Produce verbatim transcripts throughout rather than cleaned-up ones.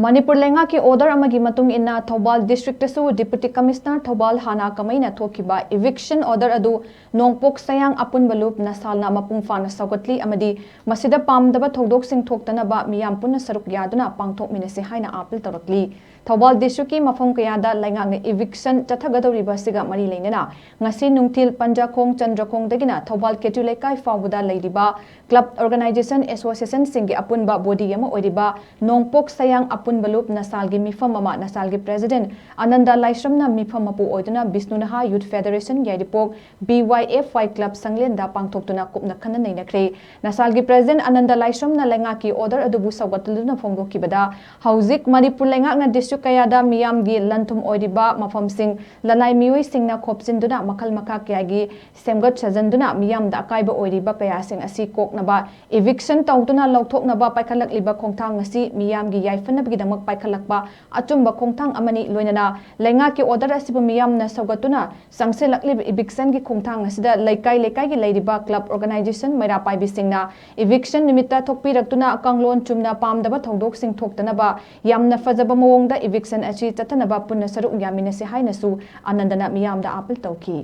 ꯃꯅꯤꯄꯨꯔ ꯂꯩꯉꯥꯛꯀꯤ order ꯑꯃꯒꯤ ꯃꯇꯨꯡ ꯏꯟꯅ ꯊꯧꯕꯥꯜ districtꯇꯁꯨ Deputy Commissioner ꯊꯧꯕꯥꯜ ꯍꯥꯅꯥ ꯀꯃꯩꯅ ꯊꯣꯛꯈꯤꯕ eviction order ꯑꯗꯨ ꯅꯣꯡꯄꯣꯛ ꯁꯌꯥꯡ ꯑꯄꯨꯟꯕ ꯂꯨꯞ ꯅꯁꯥꯜꯅ ꯃꯄꯨꯡ ꯐꯥꯅ ꯁꯧꯒꯠꯂꯤ ꯑꯃꯗꯤ ꯃꯁꯤꯗ ꯄꯥꯝꯗꯕ ꯊꯧꯗꯣꯛꯁꯤꯡ ꯊꯣꯛꯇꯅꯕ ꯃꯤꯌꯥꯝ ꯄꯨꯟꯅ ꯁꯔꯨꯛ ꯌꯥꯗꯨꯅ ꯄꯥꯡꯊꯣꯛꯃꯤꯟꯅꯁꯤ ꯍꯥꯏꯅ appeal ꯇꯧꯔꯛꯂꯤ꯫ ꯊꯧꯕꯥꯜ districtꯀꯤ ꯃꯐꯝ ꯀꯌꯥꯗ ꯂꯩꯉꯥꯛꯅ eviction ꯆꯠꯊꯒꯗꯧꯔꯤꯕ ꯑꯁꯤꯒ ꯃꯔꯤ ꯂꯩꯅꯅ ꯉꯁꯤ ꯅꯨꯡꯊꯤꯜ ꯄꯟꯖꯥꯈꯣꯡ ꯆꯟꯗ꯭ꯔꯈꯣꯡꯗꯒꯤꯅ ꯊꯧꯕꯥꯜ ꯀꯦꯇꯨ ꯂꯩꯀꯥꯏ ꯐꯥꯎꯕꯗ ꯂꯩꯔꯤꯕ club organization associationꯁꯤꯡꯒꯤ ꯑꯄꯨꯟꯕ body ꯑꯃ ꯑꯣꯏꯔꯤꯕ ꯅꯣꯡꯄꯣꯛ ꯁꯌꯥꯡ ꯑꯄꯨꯟꯕ ꯂꯨꯞ ꯅꯁꯥꯜꯒꯤ ꯃꯤꯐꯝ ꯑꯃ ꯅꯁꯥꯜꯒꯤ president ꯑꯅꯟꯗ ꯂꯥꯏꯁ꯭ꯔꯝꯅ ꯃꯤꯐꯝ ꯃꯄꯨ ꯑꯣꯏꯗꯨꯅ ꯕꯤꯁꯅꯨ ꯅꯍꯥ Youth Federation ꯌꯥꯏꯔꯤꯄꯣꯛ B Y F Y club ꯁꯪꯂꯦꯟꯗ ꯄꯥꯡꯊꯣꯛꯇꯨꯅ ꯀꯨꯞꯅ ꯈꯟꯅ ꯅꯩꯅꯈ꯭ꯔꯦ꯫ ꯅꯁꯥꯜꯒꯤ president ꯑꯅꯟꯗ ꯂꯥꯏꯁ꯭ꯔꯝꯅ ꯂꯩꯉꯥꯛꯀꯤ order ꯑꯗꯨꯕꯨ ꯁꯧꯒꯠꯇꯨꯅ ꯐꯣꯡꯗꯣꯛꯈꯤꯕꯗ, ꯍꯧꯖꯤꯛ ꯃꯅꯤꯄꯨꯔ ꯂꯩꯉꯥꯛꯅ district ꯀꯌꯥꯗ ꯃꯤꯌꯥꯝꯒꯤ ꯂꯟ-ꯊꯨꯝ ꯑꯣꯏꯔꯤꯕ ꯃꯐꯝꯁꯤꯡ ꯂꯅꯥꯏ ꯃꯤꯑꯣꯏꯁꯤꯡꯅ ꯈꯣꯞꯆꯤꯟꯗꯨꯅ ꯃꯈꯜ ꯃꯈꯥ ꯀꯌꯥꯒꯤ ꯁꯦꯝꯒꯠ ꯁꯥꯖꯟꯗꯨꯅ ꯃꯤꯌꯥꯝꯗ ꯑꯀꯥꯏꯕ ꯑꯣꯏꯔꯤꯕ ꯀꯌꯥꯁꯤꯡ ꯑꯁꯤ ꯀꯣꯛꯅꯕ eviction ꯇꯧꯗꯨꯅ ꯂꯧꯊꯣꯛꯅꯕ ꯄꯥꯏꯈꯠꯂꯛꯂꯤꯕ ꯈꯣꯡꯊꯥꯡ ꯑꯁꯤ ꯃꯤꯌꯥꯝꯒꯤ ꯌꯥꯏꯐꯅꯕꯒꯤꯗꯃꯛ ꯄꯥꯏꯈꯠꯂꯛꯄ ꯑꯆꯨꯝꯕ ꯈꯣꯡꯊꯥꯡ ꯑꯃꯅꯤ꯫ ꯂꯣꯏꯅꯅ ꯂꯩꯉꯥꯛꯀꯤ order ꯑꯁꯤꯕꯨ ꯃꯤꯌꯥꯝꯅ ꯁꯧꯒꯠꯇꯨꯅ ꯆꯪꯁꯤꯜꯂꯛꯂꯤꯕ evictionꯒꯤ ꯈꯣꯡꯊꯥꯡ ꯑꯁꯤꯗ ꯂꯩꯀꯥꯏ ꯂꯩꯀꯥꯏꯒꯤ ꯂꯩꯔꯤꯕ club organization ꯃꯩꯔꯥ ꯄꯥꯏꯕꯤꯁꯤꯡꯅ eviction ꯅꯨꯃꯤꯠꯇ ꯊꯣꯛꯄꯤꯔꯛꯇꯨꯅ ꯀꯥꯡꯂꯣꯟ ꯆꯨꯝꯅ ꯄꯥꯝꯗꯕ ꯊꯧꯗꯣꯛꯁꯤꯡ ꯊꯣꯛꯇꯅꯕ ꯌꯥꯝꯅ ꯐꯖꯕ ꯃꯑꯣꯡꯗ eviction ꯑꯁꯤ ꯆꯠꯊꯅꯕ ꯄꯨꯟꯅ ꯁꯔꯨꯛ ꯌꯥꯃꯤꯟꯅꯁꯤ ꯍꯥꯏꯅꯁꯨ ꯑꯅꯟꯗꯅ ꯃꯤꯌꯥꯝꯗ appeal ꯇꯧꯈꯤ꯫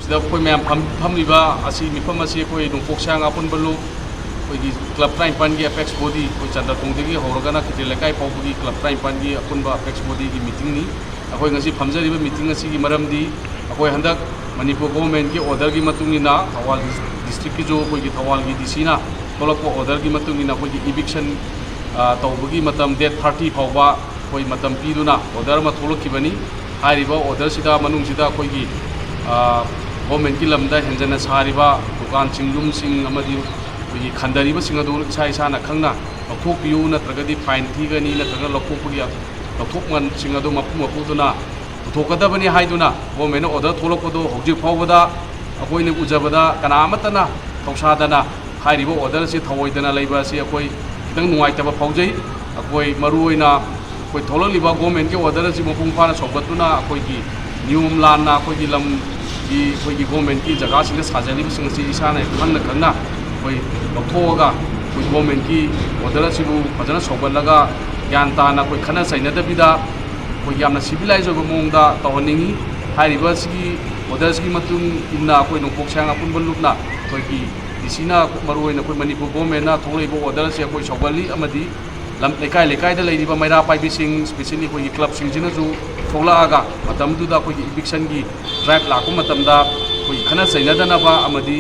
ꯁꯤꯗ ꯑꯩꯈꯣꯏ ꯃꯌꯥꯝ ꯐꯝ-, ꯐꯝꯂꯤꯕ ꯑꯁꯤ, ꯃꯤꯐꯝ ꯑꯁꯤ ꯑꯩꯈꯣꯏ ꯅꯣꯡꯄꯣꯛ ꯁꯌꯥꯡ ꯑꯄꯨꯟꯕ ꯂꯨꯞ, ꯑꯩꯈꯣꯏꯒꯤ club ꯇꯔꯥꯅꯤꯄꯥꯟꯒꯤ apex body, ꯑꯩꯈꯣꯏ ꯆꯟꯗ꯭ꯔꯈꯣꯡꯗꯒꯤ ꯍꯧꯔꯒꯅ ꯀꯩꯇꯦꯜ ꯂꯩꯀꯥꯏ ꯐꯥꯎꯕꯒꯤ club ꯇꯔꯥꯅꯤꯄꯥꯟꯒꯤ ꯑꯄꯨꯟꯕ apex bodyꯒꯤ meetingꯅꯤ꯫ ꯑꯩꯈꯣꯏ ꯉꯁꯤ ꯐꯝꯖꯔꯤꯕ meeting ꯑꯁꯤꯒꯤ ꯃꯔꯝꯗꯤ, ꯑꯩꯈꯣꯏ ꯍꯟꯗꯛ ꯃꯅꯤꯄꯨꯔ governmentꯀꯤ orderꯒꯤ ꯃꯇꯨꯡ ꯏꯟꯅ ꯊꯧꯕꯥꯜ districtꯀꯤꯁꯨ, ꯑꯩꯈꯣꯏꯒꯤ ꯊꯧꯕꯥꯜꯒꯤ DCꯅ ꯊꯣꯛꯂꯛꯄ orderꯒꯤ ꯃꯇꯨꯡ ꯏꯟꯅ ꯑꯩꯈꯣꯏꯒꯤ eviction, ꯑ, ꯇꯧꯕꯒꯤ ꯃꯇꯝ date thirty ꯐꯥꯎꯕ ꯑꯩꯈꯣꯏ ꯃꯇꯝ ꯄꯤꯗꯨꯅ order ꯑꯃ ꯊꯣꯛꯂꯛꯈꯤꯕꯅꯤ꯫ ꯍꯥꯏꯔꯤꯕ orderꯁꯤꯗ ꯃꯅꯨꯡꯁꯤꯗ ꯑꯩꯈꯣꯏꯒꯤ, ꯑ, governmentꯀꯤ ꯂꯝꯗ ꯍꯦꯟꯖꯟꯅ ꯁꯥꯔꯤꯕ ꯗꯨꯀꯥꯟꯁꯤꯡ, ꯌꯨꯝꯁꯤꯡ ꯑꯃꯗꯤ ꯑꯩꯈꯣꯏꯒꯤ ꯈꯟꯊꯔꯤꯕꯁꯤꯡ ꯑꯗꯨ ꯏꯁꯥ ꯏꯁꯥꯅ ꯈꯪꯅ ꯂꯧꯊꯣꯛꯄꯤꯌꯨ, ꯅꯠꯇ꯭ꯔꯒꯗꯤ fine ꯊꯤꯒꯅꯤ, ꯅꯠꯇ꯭ꯔꯒ ꯂꯧꯊꯣꯛꯄꯒꯤ, ꯂꯧꯊꯣꯛꯃꯟꯁꯤꯡ ꯑꯗꯨ ꯃꯄꯨ ꯃꯄꯨꯗꯨꯅ ꯄꯨꯊꯣꯛꯀꯗꯕꯅꯤ ꯍꯥꯏꯗꯨꯅ governmentꯅ order ꯊꯣꯛꯂꯛꯄꯗꯨ ꯍꯧꯖꯤꯛ ꯐꯥꯎꯕꯗ ꯑꯩꯈꯣꯏꯅ ꯎꯖꯕꯗ ꯀꯅꯥ ꯑꯃꯠꯇꯅ ꯊꯧꯁꯥꯗꯅ ꯍꯥꯏꯔꯤꯕ order ꯑꯁꯤ ꯊꯧꯑꯣꯏꯗꯅ ꯂꯩꯕ ꯑꯁꯤ ꯑꯩꯈꯣꯏ ꯈꯤꯇꯪ ꯅꯨꯡꯉꯥꯏꯇꯕ ꯐꯥꯎꯖꯩ꯫ ꯑꯩꯈꯣꯏ ꯃꯔꯨꯑꯣꯏꯅ ꯑꯩꯈꯣꯏ ꯊꯣꯛꯂꯛꯂꯤꯕ governmentꯀꯤ order ꯑꯁꯤ ꯃꯄꯨꯡ ꯐꯥꯅ ꯁꯧꯒꯠꯇꯨꯅ ꯑꯩꯈꯣꯏꯒꯤ ꯅꯤꯌꯣꯝ ꯂꯥꯟꯅ ꯑꯩꯈꯣꯏꯒꯤ ꯂꯝꯒꯤ, ꯑꯩꯈꯣꯏꯒꯤ governmentꯀꯤ ꯖꯒꯥꯁꯤꯡꯗ ꯁꯥꯖꯔꯤꯕꯁꯤꯡ ꯑꯁꯤ ꯏꯁꯥꯅ ꯈꯪꯅ ꯈꯪꯅ ꯑꯩꯈꯣꯏ ꯂꯧꯊꯣꯛꯑꯒ ꯑꯩꯈꯣꯏ governmentꯀꯤ order ꯑꯁꯤꯕꯨ ꯐꯖꯅ ꯁꯧꯒꯠꯂꯒ ꯒ꯭ꯌꯥꯟ ꯇꯥꯅ ꯑꯩꯈꯣꯏ ꯈꯠꯅ ꯆꯩꯅꯗꯕꯤꯗ ꯑꯩꯈꯣꯏ ꯌꯥꯝꯅ civilized ꯑꯣꯏꯕ ꯃꯑꯣꯡꯗ ꯇꯧꯍꯟꯅꯤꯡꯉꯤ꯫ ꯍꯥꯏꯔꯤꯕ ꯑꯁꯤꯒꯤ order ꯁꯤꯒꯤ ꯃꯇꯨꯡ ꯏꯟꯅ ꯑꯩꯈꯣꯏ ꯅꯣꯡꯄꯣꯛ ꯁꯌꯥꯡ ꯑꯄꯨꯟꯕ ꯂꯨꯞꯅ ꯑꯩꯈꯣꯏꯒꯤ DC ꯅ ꯃꯔꯨꯑꯣꯏꯅ ꯑꯩꯈꯣꯏ ꯃꯅꯤꯄꯨꯔ government ꯅ ꯊꯣꯛꯂꯛꯏꯕ order ꯑꯁꯤ ꯑꯩꯈꯣꯏ ꯁꯧꯒꯠꯂꯤ꯫ ꯑꯃꯗꯤ ꯂꯝ, ꯂꯩꯀꯥꯏ ꯂꯩꯀꯥꯏꯗ ꯂꯩꯔꯤꯕ ꯃꯩꯔꯥ ꯄꯥꯏꯕꯤꯁꯤꯡ, specially ꯑꯩꯈꯣꯏꯒꯤ club ꯁꯤꯡꯁꯤꯅꯁꯨ ꯊꯣꯛꯂꯛꯑꯒ ꯃꯇꯝꯗꯨꯗ ꯑꯩꯈꯣꯏꯒꯤ eviction ꯒꯤ drive ꯂꯥꯛꯄ ꯃꯇꯝꯗ ꯑꯩꯈꯣꯏꯒꯤ ꯈꯠꯅ ꯆꯩꯅꯗꯅꯕ ꯑꯃꯗꯤ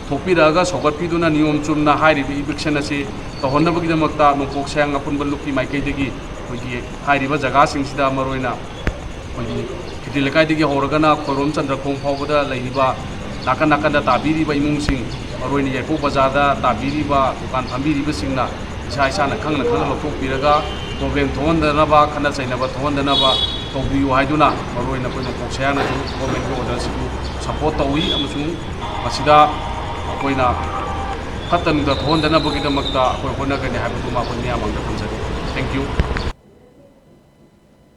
ꯊꯣꯛꯄꯤꯔꯛꯑꯒ ꯁꯧꯒꯠꯄꯤꯗꯨꯅ ꯅꯤꯌꯣꯝ ꯆꯨꯝꯅ ꯍꯥꯏꯔꯤꯕ eviction ꯑꯁꯤ ꯇꯧꯍꯟꯅꯕꯒꯤꯗꯃꯛꯇ ꯅꯣꯡꯄꯣꯛ ꯁꯌꯥꯡ ꯑꯄꯨꯟꯕ ꯂꯨꯞꯀꯤ ꯃꯥꯏꯀꯩꯗꯒꯤ ꯑꯩꯈꯣꯏꯒꯤ ꯍꯥꯏꯔꯤꯕ ꯖꯒꯥꯁꯤꯡꯁꯤꯗ ꯃꯔꯨꯑꯣꯏꯅ ꯑꯩꯈꯣꯏꯒꯤ ꯈꯦꯇ꯭ꯔꯤ ꯂꯩꯀꯥꯏꯗꯒꯤ ꯍꯧꯔꯒꯅ ꯈꯣꯏꯔꯣꯝ ꯆꯟꯗ꯭ꯔꯈꯣꯡ ꯐꯥꯎꯕꯗ ꯂꯩꯔꯤꯕ ꯅꯥꯀꯟ ꯅꯥꯀꯟꯗ ꯇꯥꯕꯤꯔꯤꯕ ꯏꯃꯨꯡꯁꯤꯡ, ꯃꯔꯨꯑꯣꯏꯅ ꯌꯥꯏꯄꯣꯛ ꯕꯖꯥꯔꯗ ꯇꯥꯕꯤꯔꯤꯕ ꯗꯨꯀꯥꯟ ꯐꯝꯕꯤꯔꯤꯕꯁꯤꯡꯅ ꯏꯁꯥ ꯏꯁꯥꯅ ꯈꯪꯅ ꯈꯪꯅ ꯂꯧꯊꯣꯛꯄꯤꯔꯒ problem ꯊꯣꯛꯍꯟꯗꯅꯕ, ꯈꯠꯅ ꯆꯩꯅꯕ ꯊꯣꯛꯍꯟꯗꯅꯕ ꯇꯧꯕꯤꯌꯨ ꯍꯥꯏꯗꯨꯅ ꯃꯔꯨꯑꯣꯏꯅ ꯑꯩꯈꯣꯏ ꯅꯣꯡꯄꯣꯛ ꯁꯌꯥꯡꯅꯁꯨ government ꯀꯤ order ꯁꯤꯕꯨ support ꯇꯧꯏ ꯑꯃꯁꯨꯡ ꯃꯁꯤꯗ ꯑꯩꯈꯣꯏꯅ ꯐꯠꯇ ꯅꯨꯡꯗ ꯊꯣꯛꯍꯟꯗꯅꯕꯒꯤꯗꯃꯛꯇ ꯑꯩꯈꯣꯏ ꯍꯣꯠꯅꯒꯅꯤ ꯍꯥꯏꯕꯗꯨꯃ ꯑꯩꯈꯣꯏ ꯃꯤꯌꯥꯝ ꯃꯥꯡꯗ ꯊꯝꯖꯒꯦ꯫ Thank you꯫